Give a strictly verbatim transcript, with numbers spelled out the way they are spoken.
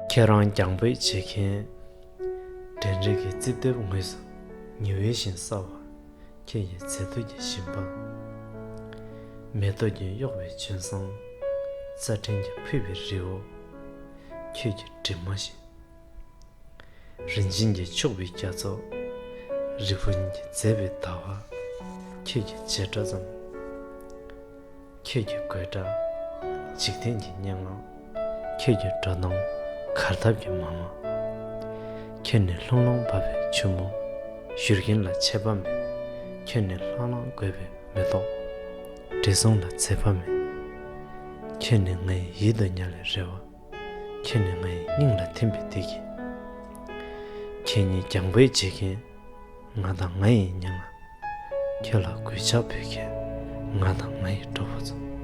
ཁྱེད་རང་རྒྱང་འབོད་བྱེད་མཁན། འདྲེན་རིགས་ཀྱི་རྩིབས་ལྡེབ་ངོས་སུ་ཉི་འོད་བཞིན་གསལ་བ། ཁྱེད་ཀྱི་མཛེས་སྡུག་གི་ཞིང་པ། མེ་ཏོག་གིས་གཡོགས་པའི་ལྗོན་བཟང་། རྩྭ་ཕྲན་གྱིས་ཕུལ་བའི་རི་བོ། ཁྱེད་ཀྱི་གྲིབ་མ་བཞིན། རིན་ཆེན་གྱིས་ཕྱུག་པའི་རྒྱ་མཚོ། རི་བོ་གཉིས་ཀྱིས་མཛེས་པའི་ཟླ་བ། ཁྱེད་ཀྱི་བྱེ་བྲག་ཙམ། ཁྱེད་ཀྱི་དགོད་སྒྲ། འཇིག་རྟེན་གྱི་སྙན་ངག། ཁྱེད་ཀྱི་སྒྲོ་མདོངས་གར་ཐབས་ཀྱི་མ་མ། ཁྱེད་ནི་ལྷུང་ལྷུང་འབབ་པའི་ཆུ་མོ། བཞུར་རྒྱུན་ལ་ཆད་པ་མེད། ཁྱེད་ནི་ལྷང་ལྷང་དགོད་པའི་མེ་ཏོག། དྲི་བསུང་ལ་འཛེག་པ་མེད། ཁྱེད་ནི་ངའི་ཡིད་དུ་ཉར་བའི་རེ་བ། ཁྱེད་ནི་ངའི་སྙིང་ལ་ཐིམ་པའི་བདེ་སྐྱིད། ཁྱེད་ཉིད་རྒྱང་འབོད་བྱེད་མཁན། ང་དང་ང་ཡི་སྙན་ངག། ཁྱེད་ལ་གུས་ཕྱག་འབུལ་མཁན། ང་དང་ང་ཡི་གྲོགས་པོ་ཚོ།